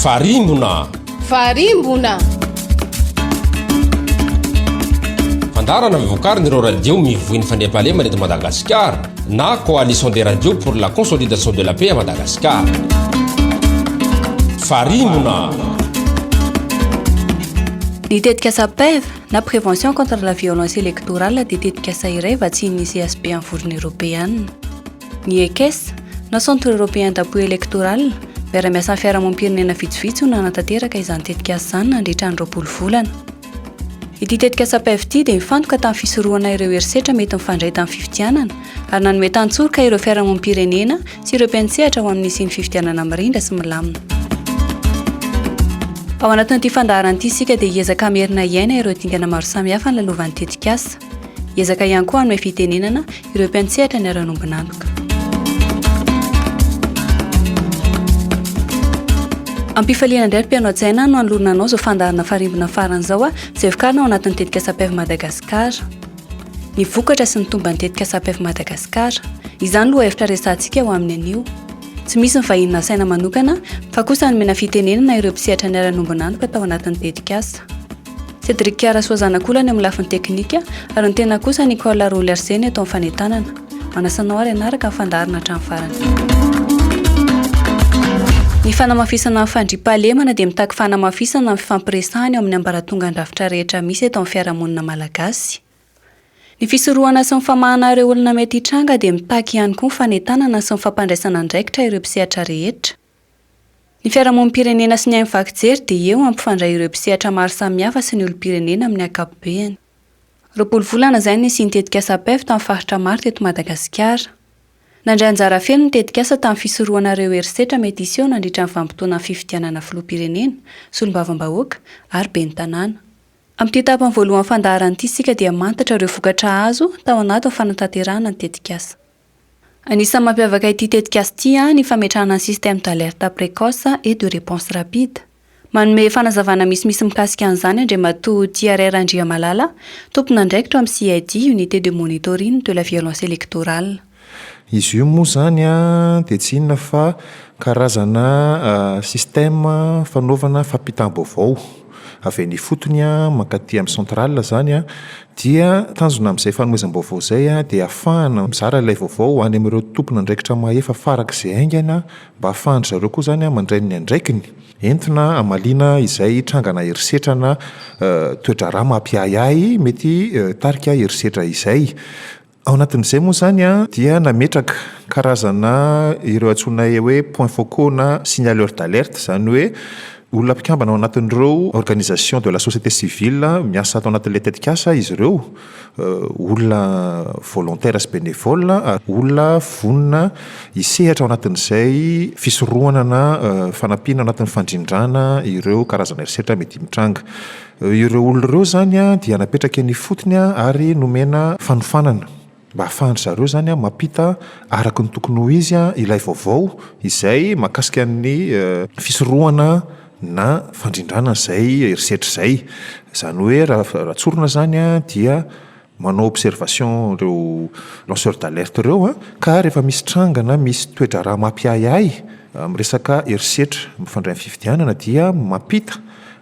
Farimbona. Farimbona. Fandaharana vokarin'ireo radio mivoy ny fandriampahalemana eto Madagasikara na Coalition des radios pour la consolidation de la paix à Madagascar. Farimbona. Ny tetikasa PEV na Prévention contre la violence électorale dia tetikasa iray vatsian'ny CSB amin'ny Vondrona Eoropeana. Ny ECES, na Centre Européen d'Appui Électoral, miara-miasa amin'ny fiarahamonim-pirenena vitsivitsy no nanatanteraka izany tetikasa izany nandritra ny 20 volana. Ity tetikasa PEV ity dia nifantoka tamin'ny fisorohana ireo herisetra mety mifandray tamin'ny fifidianana ary nanome tantsoroka ireo fiarahamonim-pirenena sy ireo mpiantsehatra ho amin'ny hisian'ny fifidianana mirindra sy milamina. Ao anatin'ity fandaharana ity isika dia hiezaka hamerina hiaina ireo dingana maro samihafa nilalovan'ny tetikasa. Hiezaka ihany koa hanome fitenenana ireo mpiantsehatra niara-niombon'antoka. Am-pifaliana indray ry mpihaino hajaina no hanolorana anao izao fandaharana farimbona farany izao izay vokarina ao anatin'ny tetikasa PEV Madagascar. Ny vokatra sy ny tomban'ny tetikasa PEV Madagascar. Izany lohahevitra resahantsika ho amin'ny anio. Tsy misy ny vahiny nasaina manokana fa kosa nomena fitenenana ireo mpisehatra niara-niombon'antoka tao anatin'ny tetikasa. Cédric Rasoazanakolany eo amin'ny lafiny teknika ary ny tena kosa Nicole Raoly-Arsène eto amin'ny fanentanana. Manasa anao ary hanaraka ny fandaharana hatramin'ny farany. Ny fanamafisana ny fandriampahalemana dia mitaky fanamafisana ny fifampiresahana eo amin'ny ambaratongan-drafitra rehetra misy eto amin'ny fiarahamonina malagasy. Ny fisorohana sy ny famahana ireo olana mety hitranga dia mitaky ihany koa ny fanentanana sy ny fampandraisana andraikitra ireo mpisehatra rehetra. Ny fiarahamonim-pirenena sy ny haino vaky jery dia eo hampifandray ireo mpisehatra maro samihafa sy ny olom-pirenena amin'ny ankapobeny. 20 volana izay no nisian'ny tetikasa APEF tamin'ny faritra maro teto Madagasikara. Nandray anjara feno ny tetikasa tamin'ny fisorohana ireo herisetra mety hiseho nandritra ny vanim-potoanan'ny fifidianana filoham-pirenena, solombavambahoaka ary ben'ny tanàna. Amin'ity tapany voalohan'ny fandaharana ity isika dia hamantatra ireo vokatra azo tao anatin'ny fanatanterahana ny tetikasa. Anisan'ny mampiavaka ity tetikasa ity ny fametrahana ny système d'alerte précoce et de réponse rapide. Manome fanazavana misimisy mikasika an'izany Andriamatoa Tiaray Randriamalala, tompon'andraikitra ao amin'ny CID, Unité de monitoring de la violence électorale. Izy io moa izany dia tsy inona fa karazana système fanaovana fampitam-baovao avy any ifotony mankaty amin'ny centrale izany Dia tanjona amin'izay fanomezam-baovao izay dia ahafahana mizara ilay vaovao any amin'ireo tompon'andraikitra mahefa farak'izay haingana mba ahafahan-dry zareo koa izany mandray ny andraikiny entina hamaliana izay trangana herisetra na toe-draharaha mampiahiahy mety hitarika herisetra izay. Ao anatin'izay moa izany dia nametraka karazana ireo antsoinay hoe points focaux na signaleurs d'alerte, izany hoe olona mpikambana ao anatin'ireo organisation de la société civile miasa ato anatin'ilay tetikasa izy ireo, olona volontaire sy bénévole ary olona vonona hisehatra ao anatin'izay fisorohana na fanampiana anatin'ny fandrindrana ireo karazana herisetra mety mitranga. Ireo olona ireo izany dia napetraka eny ifotony ary nomena fanofanana mba ahafahan-dry zareo izany mampita araka ny tokony ho izy ilay vaovao izay mahakasika ny fisorohana na fandrindrana izay herisetra izay. Izany hoe raha tsorina izany dia manao observation ireo lanceur d'alerte ireo ka rehefa misy tranga na misy toe-draharaha mampiahiahy amin'ny resaka herisetra mifandray amin'ny fifidianana dia mampita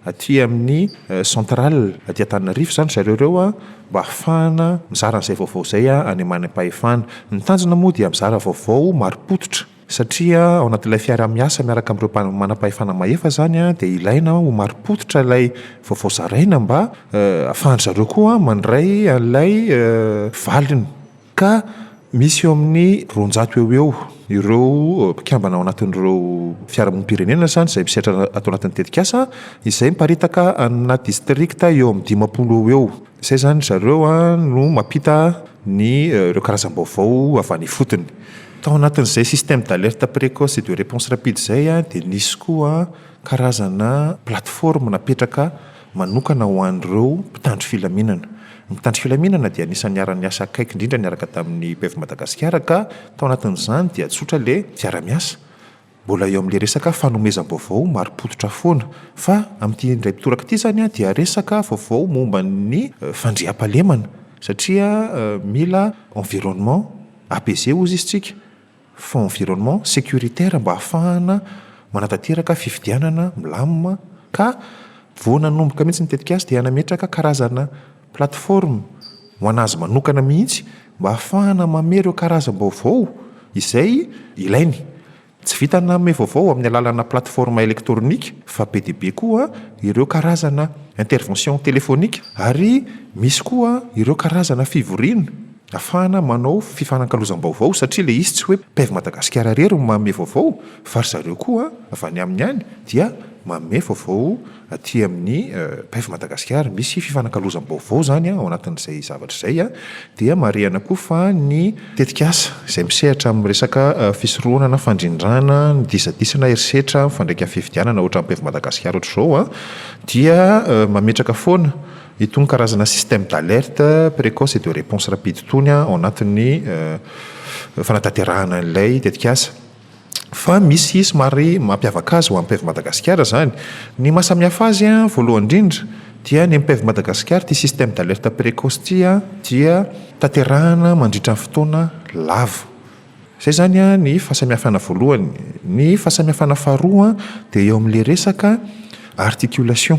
aty amin'ny centrale aty Antananarivo izany zareo ireo mba hahafahana mizara an'izay vaovao izay any manam-pahefana. Ny tanjona moa dia mizara vaovao marim-pototra. Satria ao anatin'ilay fiaraha-miasa miaraka amin'ireo manam-pahefana mahefa izany dia ilaina ho marim-pototra ilay vaovao zaraina mba ahafahan-dry zareo koa mandray an'ilay valiny. Ka misy eo amin'ny 200 eo ho eo ireo mpikambana ao anatin'ireo fiarahamonim-pirenena izany izay misehatra ato anatin'ny tetikasa izay miparitaka amina distrikta eo amin'ny 50 eo ho eo. Izay izany ry zareo no mampita ny ireo karazam-baovao avy any ifotony. Tao anatin'izay système d'alerte précoce et de réponse rapide izay dia nisy koa karazana plateforme napetraka manokana ho an'ireo mpitandro filaminana. Ny mpitandro filaminana dia anisan'ny niara-niasa akaiky indrindra niaraka tamin'ny IPF Madagasikara ka tao anatin'izany dia tsotra ilay fiara-miasa. Mbola eo amin'ilay resaka fanomezam-baovao marim-pototra foana fa amin'ity indray mitoraka ity izany dia resaka vaovao momba ny fandriampahalemana satria mila environnement apaisé hozy izy tsika fa environnement sécuritaire mba hahafahana manatanteraka fifidianana milamina ka vao nanomboka mihitsy ny tetikasa dia nametraka karazana plateforme ho an'azy manokana mihitsy mba hahafahana mamehy ireo karazam-baovao izay ilainy. Tsy vitan'ny nanome vaovao amin'ny alalana plateforme elektronika fa be dia be koa ireo karazana intervention téléphonique ary misy koa ireo karazana fivoriana ahafahana manao fifanankalozam-baovao satria ilay izy tsy hoe Pev Madagasikara irery no manome vaovao fa ry zareo koa avy any aminy any dia manome vaovao aty amin'ny Paif Madagasikara. Misy fifanakalozam-baovao izany ao anatin'izay zavatra izay. Dia marihana koa fa ny tetikasa izay misehatra amin'ny resaka fisorohana na fandrindrana ny disadisa na herisetra mifandraika amin'ny fifidianana ohatran'ny Paif Madagasikara ohatr'izao dia mametraka foana itony karazana système d'alerte précoce et de réponse rapide itony ao anatin'ny fanatanterahana an'ilay tetikasa. Fa misy somary mampiavaka azy ho an'ny Mpaivo Madagasikara izany. Ny maha samihafa azy voalohany indrindra dia ny Mpaivo Madagasikara ity système d'alerte précoce ity dia tanterahana mandritra ny fotoana lava. Izay izany ny fahasamihafana voalohany. Ny fahasamihafana faharoa dia eo amin'ilay resaka articulation.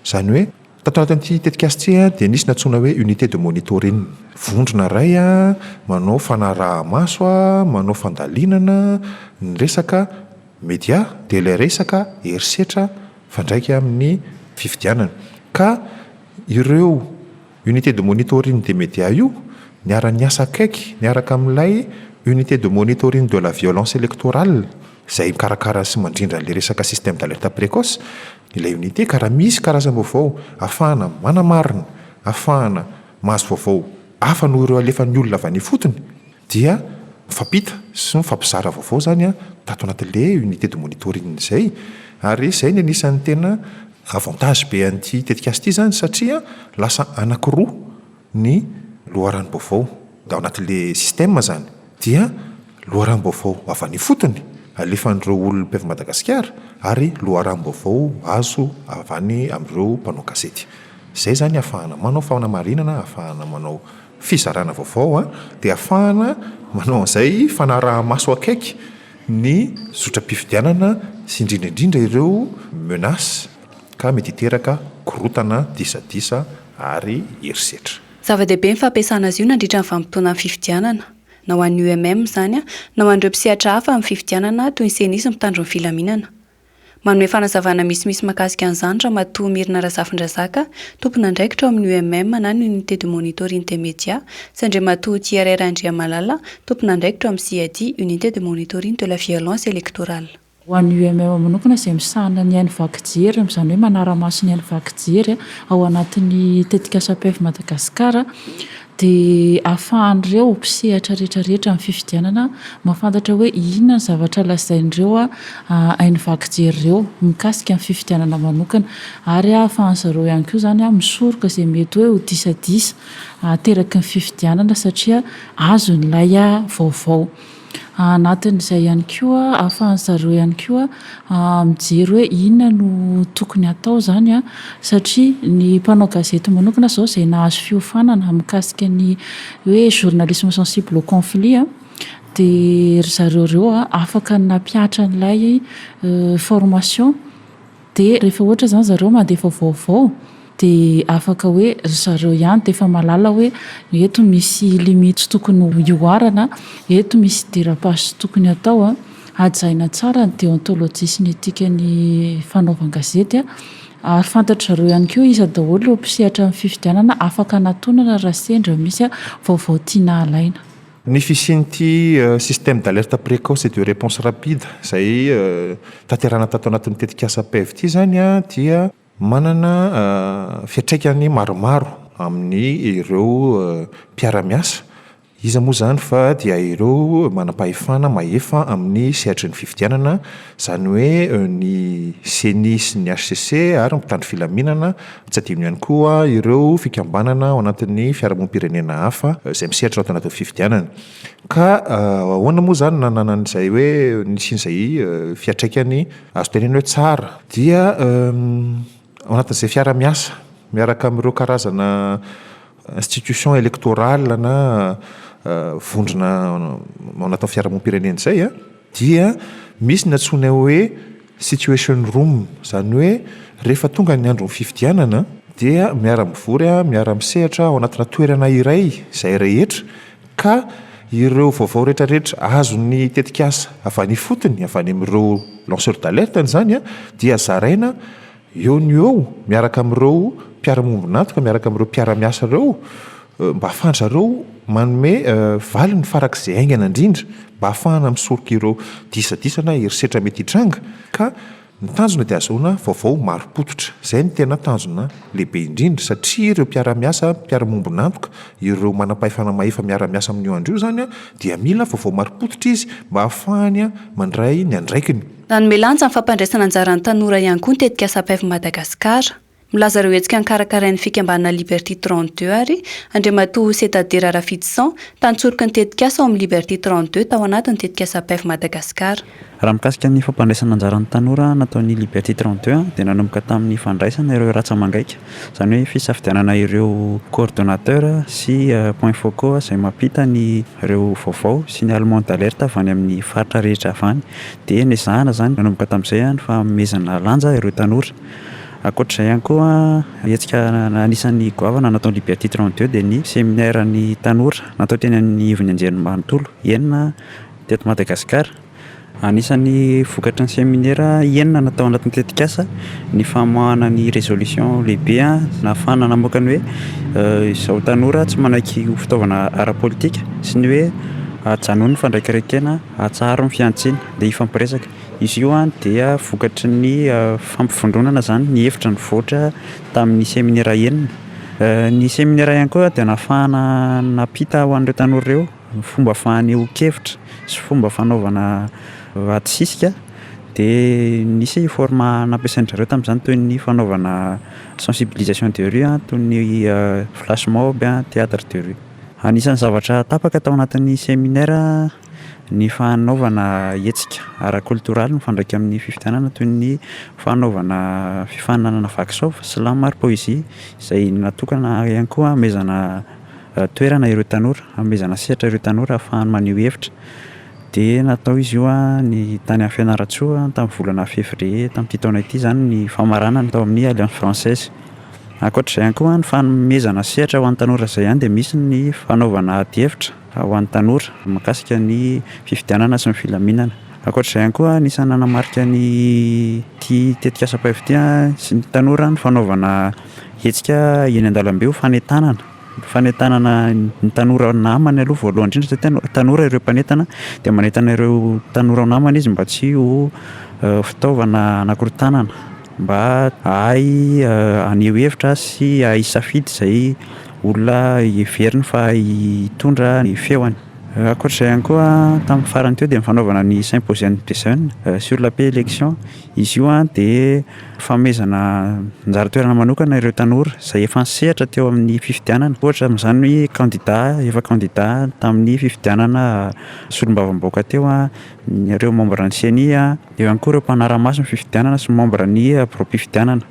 Izany hoe. Tato anatin'ity tetikasa ity dia nisy ny antsoina hoe unité de monitoring, vondrona iray manao fanaraha-maso, manao fandalinana ny resaka media dia ilay resaka herisetra mifandraika amin'ny fifidianana. Ka ireo unité de monitoring des médias io niara-niasa akaiky niaraka amin'ilay unité de monitoring de la violence électorale izay mikarakara sy mandrindra an'ilay resaka système d'alerte précoce Ilay unité ka raha misy karazam-baovao ahafahana manamarina, ahafahana mahazo vaovao hafa noho ireo alefan'ny olona avy any ifotony dia mifampita sy mifampizara vaovao izany tato anatin'ilay unité de monitoring izay ary izay no anisan'ny tena avantage be an'ity tetikasa ity izany satria lasa anankiroa ny loharanom-baovao ao anatin'ilay système izany dia loharanom-baovao avy any ifotony alefan'ireo olona mpiavy Madagasikara ary loharanom-baovao azo avy any amin'ireo mpanao gazety. Izay izany ahafahana manao fanamarinana, ahafahana manao fizarana vaovao dia ahafahana manao an'izay fanaraha-maso akaiky ny zotram-pifidianana sy indrindra indrindra ireo menaces ka mety hiteraka korontana, disadisa ary herisetra. Zava-dehibe ny fampiasana azy io nandritra ny vanim-potoanan'ny fifidianana, na ho an'ny UMM izany, na ho an'ireo mpisehatra hafa amin'ny fifidianana toy ny Ceni sy ny mpitandro ny filaminana. Manome fanazavana misimisy mahakasika an'izany Ramatoa Mirina Razafindrazaka, tompon'andraikitra ao amin'ny UMM na ny Unité de Monitoring des Médias, sy Andriamatoa Thierry Randriamalala, tompon'andraikitra ao amin'ny CID, Unité de Monitoring de la Violence Électorale. Ho an'ny UMM manokana izay misahana ny haino vaky jery, izany hoe manara-maso ny haino vaky jery ao anatin'ny tetikasa PEF Madagascar dia ahafahan'ireo mpisehatra rehetra rehetra amin'ny fifidianana mahafantatra hoe inona ny zavatra lazain'ireo haino vaky jery ireo mikasika ny fifidianana manokana ary ahafahan'izareo ihany koa izany misoroka izay mety hoe ho disadisa ateraky ny fifidianana satria azony ilay vaovao. Anatin'izay ihany koa, ahafahan'ny zareo ihany koa mijery hoe inona no tokony hatao izany an, satria ny mpanao gazety manokana izao izay nahazo fiofanana mikasika ny hoe journalisme sensible au conflit an, dia ry zareo ireo afaka nampihatra an'ilay formation. Dia rehefa ohatra izany zareo mandefa vaovao dia afaka hoe ry zareo ihany dia efa mahalala hoe eto misy limite tsy tokony hihoarana, eto misy dérapage tsy tokony hatao an, hajaina tsara ny déontologie sy ny éthique-n'ny fanaovan-gazety an, ary fantatry zareo ihany koa iza daholo ireo mpisehatra amin'ny fifidianana afaka anatonana raha sendra misy vaovao tiana halaina. Ny fisian'ity système d'alerte précoce et de réponse rapide izay tanterahina tato anatin'ny tetikasa PEV ity izany dia manana fiantraikany maromaro amin'ireo mpiara-miasa. Iza moa izany fa dia ireo manam-pahefana mahefa amin'ny sehatry ny fifidianana, izany hoe ny Ceni sy ny hcc ary ny mpitandro filaminana. Tsy adino ihany koa ireo fikambanana ao anatin'ny fiarahamonim-pirenena hafa izay misehatra ato anatin'ny fifidianana. Ka ahoana moa izany nananan'izay hoe nisian'izay fiantraikany azo tenenina hoe tsara? Dia ao anatin'izay fiara-miasa miaraka amin'ireo karazana institution électorale na vondrona ao anatin'ny fiarahamonim-pirenena izay dia misy ny antsoina hoe. Situation room, izany hoe rehefa tonga ny andron'ny fifidianana dia miara-mivory, miara-misehatra ao anatina toerana iray izahay rehetra ka ireo vaovao rehetrarehetra azon'ny tetikasa avy any ifotony, avy any amin'ireo lanceur d'alerte izany dia zaraina eo no eo miaraka amin'ireo mpiara-miombon'antoka, miaraka amin'ireo mpiara-miasa ireo mba ahafahan-dry zareo manome valiny farak'izay haingana indrindra mba ahafahana misoroka ireo disadisa na herisetra mety hitranga ka ny tanjona dia ahazoana vaovao marim-pototra. Izay no tena tanjona lehibe indrindra satria ireo mpiara-miasa, mpiara-miombon'antoka, ireo manam-pahefana mahefa miara-miasa amin'io andro io izany dia mila vaovao marim-pototra izy mba ahafahany mandray ny andraikiny. Nanome lanja ny fampandraisana anjara ny tanora ihany koa ny tetikasa Pef Madagascar. Milaza ireo hetsika nokarakarain'ny fikambanana Liberty 32 ary Andriamatoa Setadera Rafidison, tantsoroky ny tetikasa ao amin'ny Liberty 32 tao anatin'ny tetikasa Pef Madagascar. Raha mikasika ny fampandraisana anjara ny tanora nataon'ny Liberty 32 dia nanomboka tamin'ny fandraisana ireo ratsa-mangaika, izany hoe fisafidianana ireo coordonnateur sy points focaux izay mampita ny ireo vaovao sy ny aliments d'alerte avy any amin'ny faritra rehetra avy any. Dia nezahana izany nanomboka tamin'izay ny fanomezana lanja ireo tanora. Ankoatra izay ihany koa, hetsika anisan'ny goavana nataon'ny Liberty 32 dia ny seminaire ny tanora natao teny anivon'ny anjerimanontolo enina teto Madagasikara. Anisan'ny vokatry ny seminera enina natao anatin'ny tetikasa ny famoahana ny résolution lehibe nahafahana namoaka ny hoe izao tanora tsy manaiky ho fitaovana ara-politika sy ny hoe ajanony ny fandraikiraikena, atsaharo ny fihantsiana dia hifampiresaka. Izy io dia vokatry ny fampivondronana izany ny hevitra nivoatra tamin'ny seminera enina. Ny seminera ihany koa dia nahafahana nampita ho an'ireo tanora ireo ny fomba fanehoan-kevitra sy fomba fanaovana ady sisika. Dia nisy format nampiasain-dry zareo tamin'izany toy ny fanaovana sensibilisation de rue, toy ny flash mob, théâtre de rue. Anisan'ny zavatra tapaka tao anatin'ny seminera ny fanaovana hetsika ara-koltoraly mifandraika amin'ny fifidianana toy ny fanaovana fifaninanana vaky saova, slam ary poezia izay natokana ihany koa hanomezana toerana ireo tanora, hanomezana sehatra ireo tanora ahafahany maneho hevitra. Dia natao izy io ny tany Fianarantsoa tamin'ny volana fevrier tamin'ity taona ity izany ny famaranana tao amin'ny Alliance Française. Ankoatra izay ihany koa ny fanomezana sehatra ho an'ny tanora izay ihany dia misy ny fanaovana adihevitra ho an'ny tanora mahakasika ny fifidianana sy ny filaminana. Ankoatra izay ihany koa anisan'ny nanamarika ny ity tetikasa PAEF ity sy ny tanora ny fanaovana hetsika eny an-dalambe ho fanentanana, fanentanana ny tanora namany aloha voalohany indrindra satria tanora ireo mpanentana dia manentana ireo tanora namany izy mba tsy ho fitaovana hanakorontanana. Mba hahay haneho hevitra sy hahay hisafidy izay olona heveriny fa hitondra ny feony. Ankoatra izay ihany koa, tamin'ny farany teo dia ny fanaovana ny symposium des jeunes sur la paix élection. Izy io dia fanomezana anjara toerana manokana ireo tanora izay efa nisehatra teo amin'ny fifidianana. Ohatra amin'izany ny kandida efa kandida tamin'ny fifidianana solombavambahoaka teo, ireo membre ny ceni. Eo ihany koa ireo mpanara-maso ny fifidianana sy membre ny biraom-pifidianana.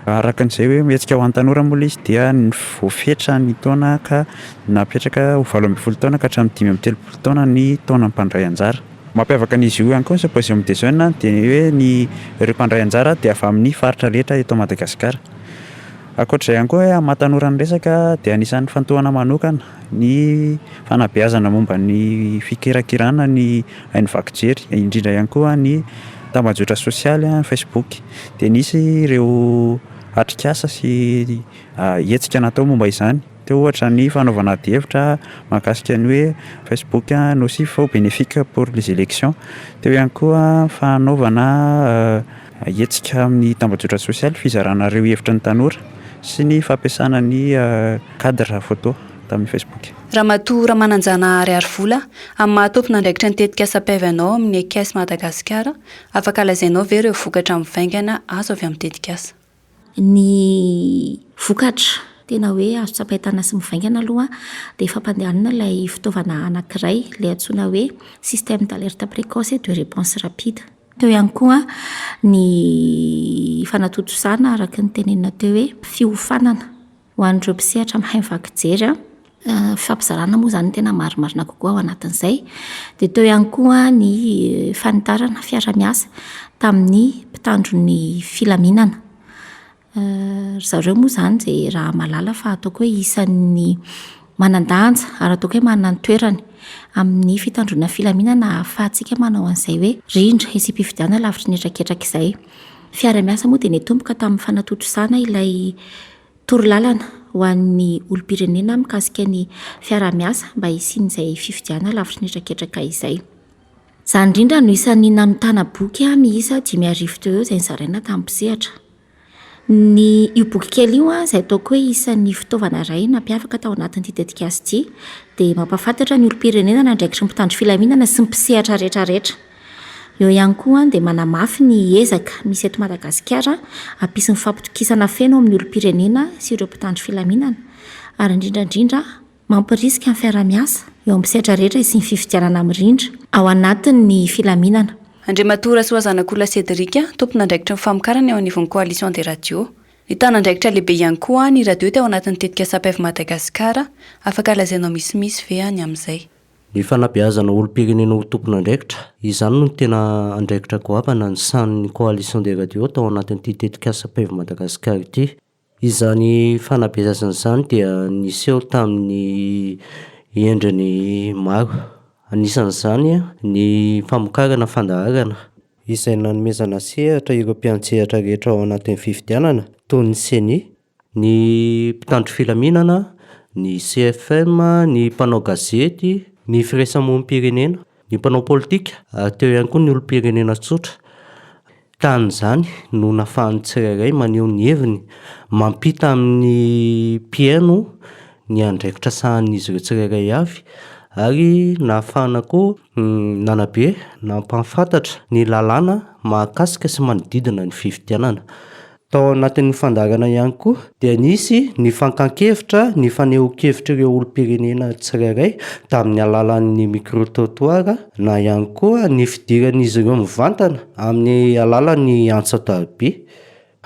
Araka an'izay hoe mihetsika ho an'ny tanora moa ilay izy dia voafetra ny taona ka napetraka ho 18 taona ka hatramin'ny 35 taona ny taona mpandray anjara. Mampiavaka an'izy io ihany koa ny symposium des jeunes dia ny hoe ny ireo mpandray anjara dia avy amin'ny faritra rehetra eto Madagasikara. Ankoatra izay ihany koa hoe amin'ny maha tanora ny resaka dia anisan'ny nifantohana manokana ny fanabeazana momba ny fikirakirana ny haino vaky jery, indrindra ihany koa ny tambajotra sosialy, Facebook. Dia nisy ireo atrikasa sy hetsika natao momba izany. Teo ohatra ny fanaovana adihevitra mahakasika ny hoe Facebook nocif ou bénéfique pour les élections. Teo ihany koa fanaovana Hetsika amin'ny tambajotra sosialy fizarana ireo hevitry ny tanora sy ny fampiasana ny cadre photo tamin'ny Facebook. Ramatoa Ramananjanahary Harivola, amin'ny maha tompon'andraikitra ny tetikasa PEV anao amin'ny Ekes Madagasikara, afaka lazainao ve ireo vokatra mivaingana azo avy amin'ny tetikasa? Ny vokatra tena hoe azo tsapain-tanana sy mivaingana aloha dia fampandehanana ilay fitaovana anankiray, ilay antsoina hoe système d'alerte précoce et de réponse rapide. Teo ihany koa ny fanatontosana araka ny tenenina teo hoe fiofanana ho an'ireo mpisehatra amin'ny haino vaky jery. Fifampizarana moa izany no tena marimarina kokoa ao anatin'izay. Dia teo ihany koa ny fanitarana fiaraha-miasa tamin'ny mpitandro ny filaminana. Ry zareo moa izany dia raha mahalala fa ataoko hoe isan'ny manan-danja ary ataoko hoe manana ny toerany amin'ny fitandroana ny filaminana ahafahantsika manao an'izay hoe rindra hesiam-pifidianana lavitry ny hetraketraka izay. Fiaraha-miasa moa dia nitomboka tamin'ny fanatontosana ilay torolalana ho an'ny olom-pirenena mikasika ny fiaraha-miasa mba hisian'izay fifidianana lavitry ny hetraketraka izay. Izany indrindra no isan'ny nanontana boky miisa 5000 teo eo izay nozaraina tamin'ny mpisehatra. Ny io boky kely io izay ataoko hoe isan'ny fitaovana iray nampiavaka tao anatin'ity tetikasa ity dia mampahafantatra ny olom-pirenena ny andraikitry ny mpitandro filaminana sy ny mpisehatra rehetrarehetra. Eo ihany koa dia manamafy ny ezaka misy eto Madagasikara hampisy ny fampitokisana feno amin'ny olom-pirenena sy ireo mpitandro filaminana ary indrindra indrindra mampirisika ny fiaraha-miasa eo amin'ny sehatra rehetra hisian'ny fifidianana mirindra ao anatin'ny filaminana. Andriamatoa Rasoazanakola Cédric, tompon'andraikitry ny famokarana eo anivon'ny Coalition des Radios. Nitana andraikitra lehibe ihany koa ny radio teo anatin'ny tetikasa Apev Madagascar, afaka lazainao misimisy ve ny amin'izay? Ny fanabeazana olom-pirenena ho tompon'andraikitra, izany no tena andraikitra goavana nisahanin'ny Coalition des Radios tao anatin'ity tetikasa Pave Madagascar ity. Izany fanabeazana izany dia niseho tamin'ny endriny maro, anisan'izany ny famokarana fandaharana, izay nanomezana sehatra ireo mpiantsehatra rehetra ao anatin'ny fifidianana, toy ny Ceni, Ny mpitandro filaminana, ny CFM, ny mpanao gazety, ny firaisamonim-pirenena, ny mpanao politika ary teo ihany koa ny olom-pirenena tsotra. Tamin'izany no nahafahan'ny tsirairay maneho ny heviny, mampita amin'ny mpihaino ny andraikitra sahanin'izy ireo tsirairay avy ary nahafahana koa nanabe, nampahafantatra ny lalàna mahakasika sy manodidina ny fifidianana. Tao anatin'ny fandaharana ihany koa dia nisy ny fankan-kevitra ny fanehoan-kevitr'ireo olom-pirenena tsirairay tamin'ny alalan'ny micro-trottoir na ihany koa ny fidiran'izy ireo mivantana amin'ny alalan'ny antso an-tariby.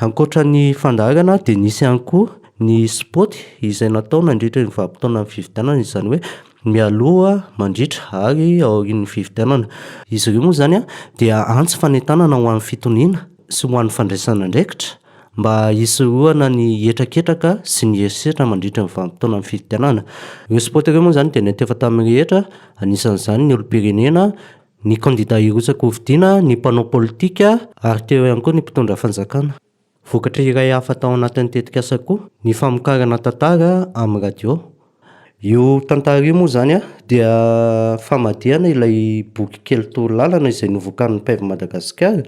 Ankoatra ny fandaharana dia nisy ihany koa ny spot izay natao nandritra ny vanim-potoanan'ny fifidianana izany hoe mialoha, mandritra ary aorian'ny fifidianana. Izy ireo moa izany dia antso fanentanana ho an'ny fitoniana. sy ho an'ny fandraisana andraikitra mba hisorohana ny hetraketraka sy ny herisetra mandritra ny vanim-potoanan'ny fifidianana. Ireo spot ireo moa izany dia niantefa tamin'ny rehetra, anisan'izany ny olom-pirenena, ny kandida hirotsaka hofidiana, ny mpanao politika ary teo ihany koa ny mpitondra fanjakana. Vokatra iray hafa tao anatin'ny tetikasa koa ny famokarana tantara amin'ny radio. Io tantara io moa izany dia famadihana ilay boky kely torolalana izay novokarin'ny Pav Madagascar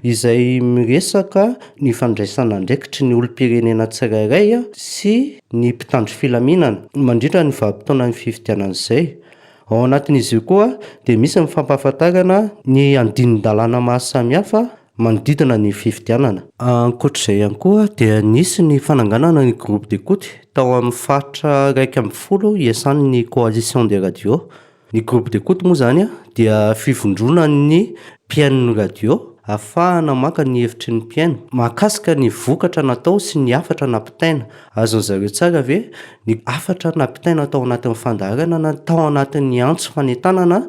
izay miresaka ny fandraisana andraikitry ny olom-pirenena tsirairay sy ny mpitandro filaminana mandritra ny vanim-potoanan'ny fifidianana izay. Ao anatin'izy io koa dia misy ny fampahafantarana ny andinin-dalàna maro samihafa manodidina ny fifidianana. Ankoatra izay ihany koa dia nisy ny fananganana ny groupe d'écoute tao amin'ny faritra 11 iasan'ny Coalition des radios. Ny groupe d'écoute moa izany dia fivondronan'ny mpihaino ny radio ahafahana maka ny hevitry ny mpihaino mahakasika ny vokatra natao sy ny hafatra nampitaina. Azon'ny zareo tsara ve ny hafatra nampitaina tao anatin'ny fandaharana na tao anatin'ny antso fanentanana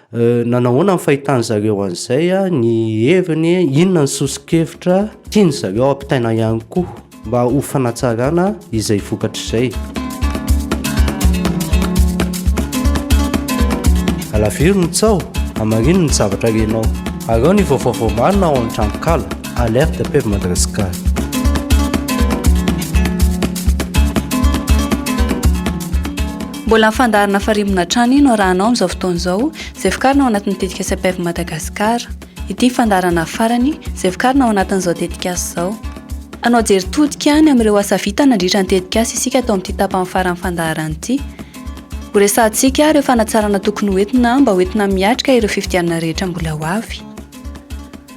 Nanao ahoana ny fahitan-dry zareo an'izay, ny heviny, inona ny soso-kevitra tian-dry zareo hampitaina ihany koa mba ho fanatsarana izay vokatra izay. Alaviro ny tsaho, hamarino ny zavatra renao. Araho ny vaovao voamarina ao amin'ny tranonkala Alerte Pub Madagascar. Mbola ny fandaharana Farimbona hatrany no arahanao amin'izao fotoana izao, izay vokarina ao anatin'ny tetikasa PEV Madagascar. Ity ny fandaharana farany izay vokarina ao anatin'izao tetikasa izao. Hanao jery todika ny amin'ireo asa vita nandritra ny tetikasa isika ato amin'ity tapany faran'ny fandaharana ity. Horesahantsika ireo fanatsarana tokony ho entina mba ho entina miatrika ireo fifidianana rehetra mbola ho avy.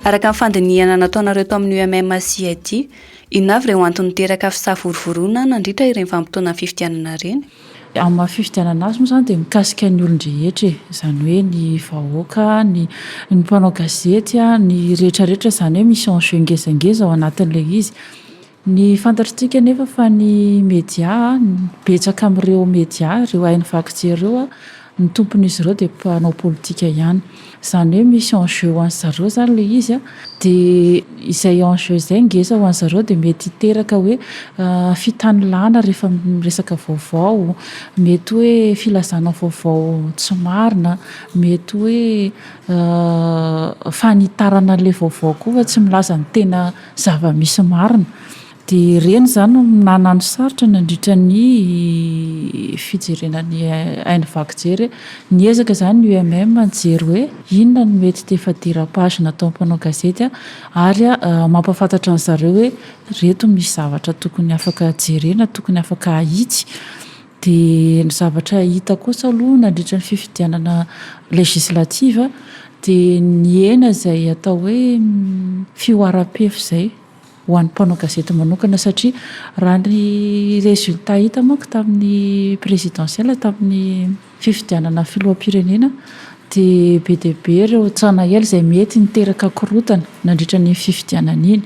Araka ny fandinihana nataonareo tao amin'ny UMM CID, Inona avy ireo antony niteraka fisavorovoroana nandritra ireny vanim-potoanan'ny fifidianana ireny? Amin'ny maha fifidianana azy moa izany dia mikasika ny olon-drehetra e! Izany hoe ny vahoaka, ny ny mpanao gazety, ny rehetra rehetra, izany hoe misy enjeu ngezangeza ao anatin'ilay izy. Ny fantatritsika anefa fa ny media, betsaka amin'ireo media, ireo haino vaky jery ireo, ny tompon'izy ireo dia mpanao politika ihany. Izany hoe misy enjeu ho an'zareo izany ilay izy an, dia izay enjeu izay ngeza ho an'zareo dia mety hiteraka hoe fitanilana rehefa miresaka vaovao, mety hoe filazana vaovao tsy marina, mety hoe fanitarana an'ilay vaovao koa fa tsy milaza ny tena zava-misy marina. Dia ireny izany no nanano sarotra nandritra ny fijerena ny haino vaky jery. Niezaka izany ny UMM nijery hoe inona no mety efa dérapage nataon'ny mpanao gazety ary mampahafantatra an-dry zareo hoe ireto misy zavatra tokony afaka jerena, tokony afaka ahitsy. Dia ny zavatra hita kosa aloha nandritra ny fifidianana législative dia nihena izay atao hoe fihoaram-pefy izay. ho an'ny mpanao gazety manokana satria raha ny résultat hita manko tamin'ny présidentielle tamin'ny fifidianana filoham-pirenena dia be dia be ireo tsanaela izay mety niteraka korontana nandritra an'iny fifidianana iny.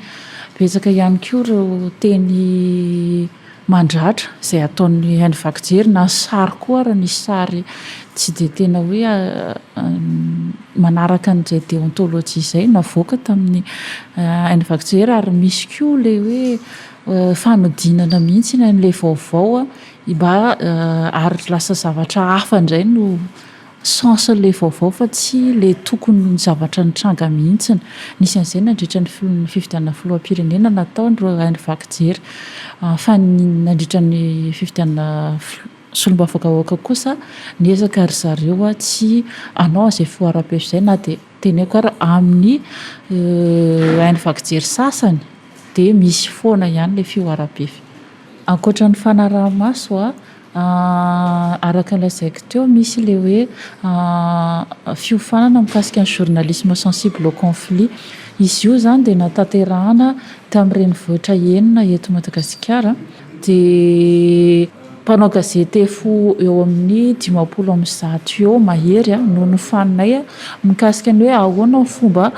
Betsaka ihany koa ireo teny mandratra izay ataon'ny haino vaky jery na sary koa ary nisy sary tsy dia tena hoe manaraka an'izay déontologie izay navoaka tamin'ny haino vaky jery ary misy koa ilay hoe fanodinana mihitsy an'ilay vaovao mba ary lasa zavatra hafa indray no Sens ilay vaovao fa tsy ilay tokony ho zavatra nitranga mihitsiny. Nisy an'izay nandritra ny fifidianana filoham-pirenena nataon'ireo haino vaky jery. Fa nandritra ny fifidianana solombavambahoaka kosa niezaka ry zareo tsy hanao an'izay fihoaram-pefy izay na dia teneniko ary amin'ny haino vaky jery sasany dia misy foana ihany ilay fihoaram-pefy. Ankoatra ny fanaraha-maso, Araka ny lazaiko teo, misy ilay hoe fiofanana mikasika ny journalisme sensible au conflit. Izy io izany dia natanterahana tamin'ny renivohitra enina eto Madagasikara. Dia mpanao gazety efa eo amin'ny 150 eo mahery no nofaninay mikasika ny hoe ahoana ny fomba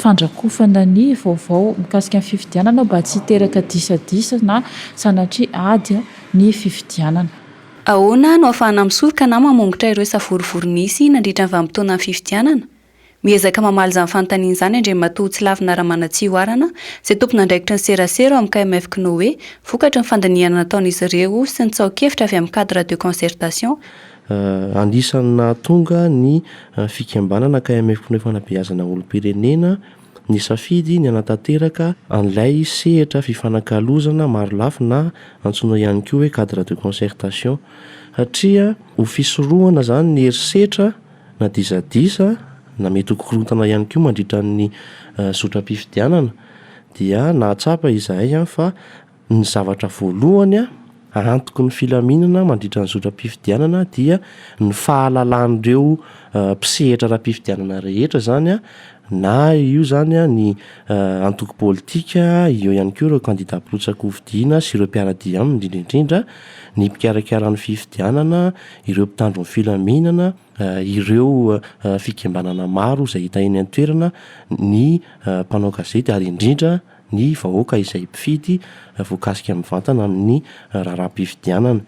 fandrakofana ny vaovao mikasika ny fifidianana mba tsy hiteraka disadisa na sanatria ady ny fifidianana. Ahoana no ahafahana misoroka na mamongotra ireo savorovoro nisy nandritra ny vanim-potoanan'ny fifidianana? Miezaka mamaly izany fanontaniana izany Andriamatoa Tsilavina Ramanantsioarana, izay tompon'andraikitry ny serasera ao amin'ny KMF Cnoe, vokatry ny fandinihana nataon'izy ireo sy ny tsaho-kevitra avy amin'ny cadre de concertation, Anisan'ny nahatonga ny fikambanana KMF Cnoe Fanabeazana Olom-pirenena nisafidy ny hanatanteraka an'ilay sehatra fifanakalozana marolafy na antsoina ihany koa hoe cadre de concertation satria ho fisorohana izany ny herisetra na disadisa na mety ho korontana ihany koa mandritra ny zotram-pifidianana dia nahatsapa izahay fa Ny zavatra voalohany antoky ny filaminana mandritra ny zotram-pifidianana dia ny fahalalan'ireo mpisehatra ara-pifidianana rehetra izany na io izany ny antoko politika, eo ihany koa ireo kandida mpirotsaka-hofidiana sy ireo mpiara-dia aminy indrindra indrindra ny mpikarakara ny fifidianana, ireo mpitandro ny filaminana, ireo fikambanana maro izay hita eny an-toerana, ny mpanao gazety ary indrindra ny vahoaka izay mpifidy voakasika mivantana amin'ny raharaham-pifidianana.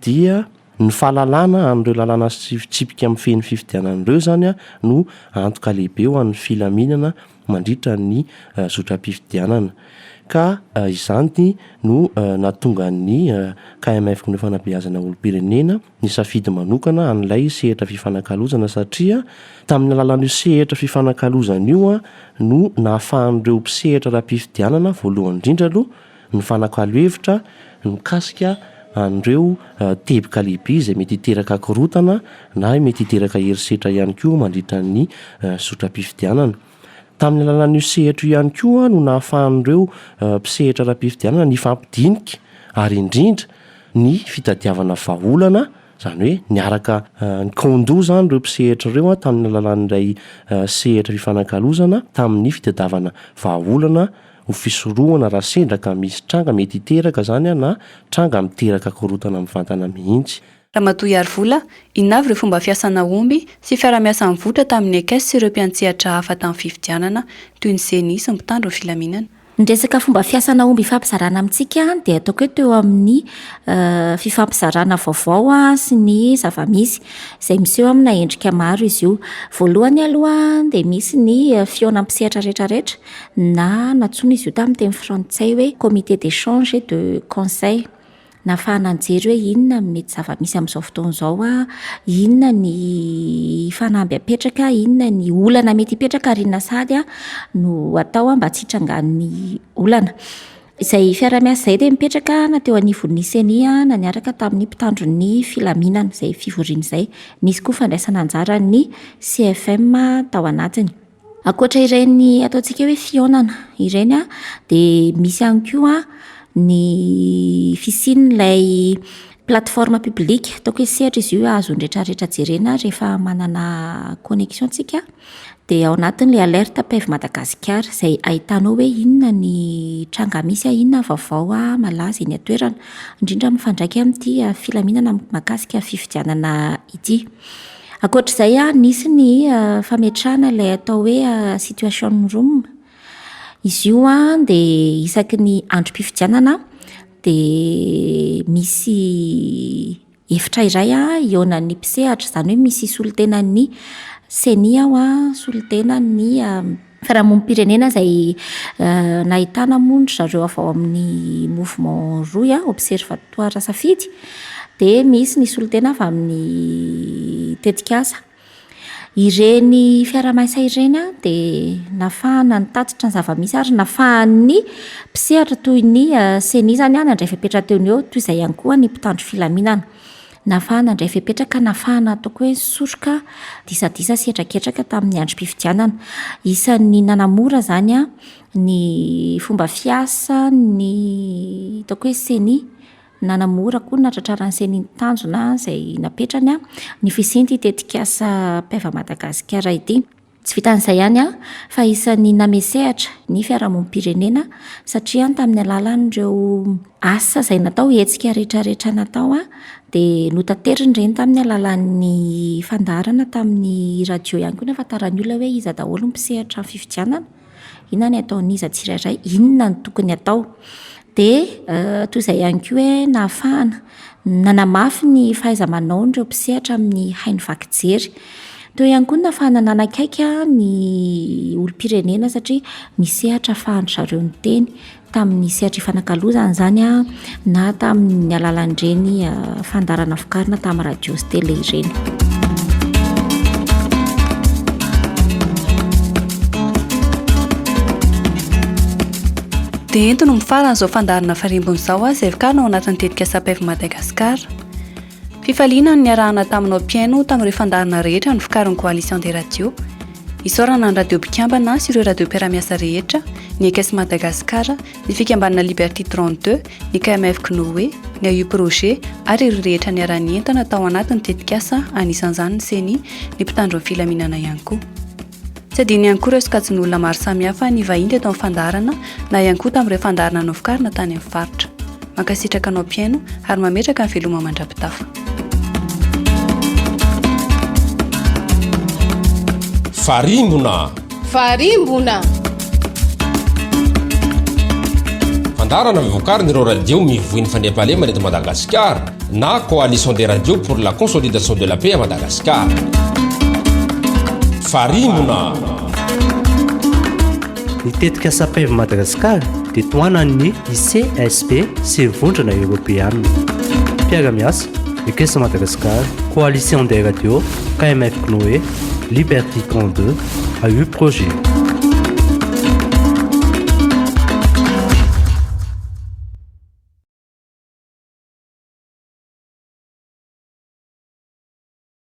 Dia ny fahalalana an'ireo lalàna sy fitsipika mifehy ny fifidianana ireo izany no antoka lehibe ho an'ny filaminana mandritra ny zotram-pifidianana. Ka izany no nahatonga ny KMF ny fanabeazana olom-pirenena nisafidy manokana an'ilay sehatra fifanakalozana satria tamin'ny alalan'io sehatra fifanakalozana io no nahafahan'ireo mpisehatra ara-pifidianana voalohany indrindra aloha nifanakalo hevitra mikasika an'ireo teboka lehibe izay mety hiteraka korontana na mety hiteraka herisetra ihany koa mandritra ny zotram-pifidianana. Tamin'ny alalan'io sehatra io ihany koa no nahafahan'ireo mpisehatra ara-pifidianana nifampidinika ary indrindra ny fitadiavana vahaolana, izany hoe niaraka nikaon-doha izany ireo mpisehatra ireo tamin'ny alalan'ilay sehatra fifanakalozana tamin'ny fitadiavana vahaolana ho fisorohana raha sendra ka misy tranga mety hiteraka izany na tranga miteraka korontana mivantana mihitsy. Ramatoa Iarivola, inona avy ireo fomba fiasa nahomby sy fiaraha-miasa nivoitra tamin'ny ECS sy ireo mpiantsehatra hafa tamin'ny fifidianana, toy ny Ceni sy ny mpitandro ny filaminana? Ny resaka fomba fiasa nahomby ifampizarana amintsika dia ataoko hoe teo amin'ny fifampizarana vaovao sy ny zava-misy izay miseho amina endrika maro izy io. Voalohany aloha dia misy ny fihaonan'ny mpisehatra rehetrarehetra na nantsoina izy io tamin'ny teny frantsay hoe comité d'échange et de conseil. Nahafahana nijery hoe inona no mety zava-misy amin'izao fotoana izao, inona ny fanamby apetraka, inona ny olana mety hipetraka ary inona sahady no atao mba tsy hitrangan'ny olana. Izay fiaraha-miasa izay dia mipetraka na teo anivon'ny Ceni na niaraka tamin'ny mpitandro ny filaminana izay fivoriana izay. Nisy koa fandraisana anjaran'ny CFM tao anatiny. Ankoatra ireny ataontsika hoe fihaonana ireny an, dia misy ihany koa ny fisian'ilay plateforme publique, ataoko hoe sehatra izy io azon'ny rehetrarehetra jerena rehefa manana connexion tsika, dia ao anatin'ilay alerte PEV Madagasikara izay ahitanao hoe inona ny tranga misy, inona ny vaovao malaza eny an-toerana, indrindra mifandraika amin'ity filaminana mahakasika fifidianana ity. Ankoatr'izay, nisy ny fametrahana ilay atao hoe situation room. Izy io dia isaky ny androm-pifidianana dia misy efitra iray hihaonan'ny mpisehatra, izany hoe misy solontenan'ny Ceni ao, solontenan'ny fiarahamonim-pirenena izay nahitana moa ry zareo avy ao amin'ny mouvement rohy, observatoire safidy, dia misy ny solontena avy amin'ny tetikasa. Ireny fiaraha-miasa ireny dia nahafahana nitatitra ny zava-misy ary nahafahan'ny mpisehatra toy ny Ceni izany nandray fepetra teo no eo, toy izay ihany koa ny mpitandro filaminana. Nahafahana nandray fepetra ka nahafahana ataoko hoe nisoroka disadisa sy hetraketraka tamin'ny androm-pifidianana. Isan'ny nanamora izany ny fomba fiasan'ny ataoko hoe Ceni, nanamora koa ny nahatratraran'ny Ceni ny tanjona izay napetrany ny fisian'ity tetikasa Peva Madagasikara ity. Tsy vitan'izay ihany fa isan'ny namesehatra ny fiarahamonim-pirenena satria tamin'ny alalan'ireo asa izay natao, hetsika rehetrarehetra natao dia notaterina ireny tamin'ny alalan'ny fandaharana tamin'ny radio ihany koa nahafantaran'ny olona hoe iza daholo ny mpisehatra amin'ny fifidianana. Inona ny ataon'iza tsirairay, inona no tokony atao. Dia toy izay ihany koa hoe nahafahana nanamafy ny fahaiza-manaon'ireo mpisehatra amin'ny haino vaky jery. Teo ihany koa ny nahafahana nanakaiky ny olom-pirenena satria nisy sehatra ahafahan-dry zareo niteny tamin'ny sehatra ifanakalozana izany na tamin'ny alalan'ireny fandaharana vokarina tamin'ny radio sy tele ireny. Dia ento no mifarana izao fandaharana farimbona izao izay vokarina ao anatin'ny tetikasa PEV Madagascar. Fifaliana ny niarahana taminao mpihaino tamin'ireo fandaharana rehetra novokarin'ny Coalition des Radios. Isaorana ny radio mpikambana sy ireo radio mpiara-miasa rehetra, ny Ekes Madagascar, ny fikambanana Liberty 32, ny KMF Cnoe, ny AU Projet ary ireo rehetra niara-nientana tao anatin'ny tetikasa, anisan'izany ny Ceni, ny mpitandro ny filaminana ihany koa. Tsy adino ihany koa ireo sokajin'olona maro samihafa nivahiny teto amin'ny fandaharana na ihany koa tamin'ireo fandaharana novokarina tany amin'ny faritra. Mankasitraka anao mpihaino ary mametraka ny veloma mandra-pitafa. Farimbona. Farimbona. Fandaharana vokarin'ireo radio mivoy ny fandriampahalemana eto Madagasikara na Coalition des radios pour la consolidation de la paix à Madagascar. Farimbona. Ny tetikasa PEV Madagascar dia tohanan'ny ICSP sy ny Vondrona Eoropeana. Mpiara-miasa, Ekesa Madagascar, Coalition des Radios, KMF Cnoe, Liberty 32, AU Projet.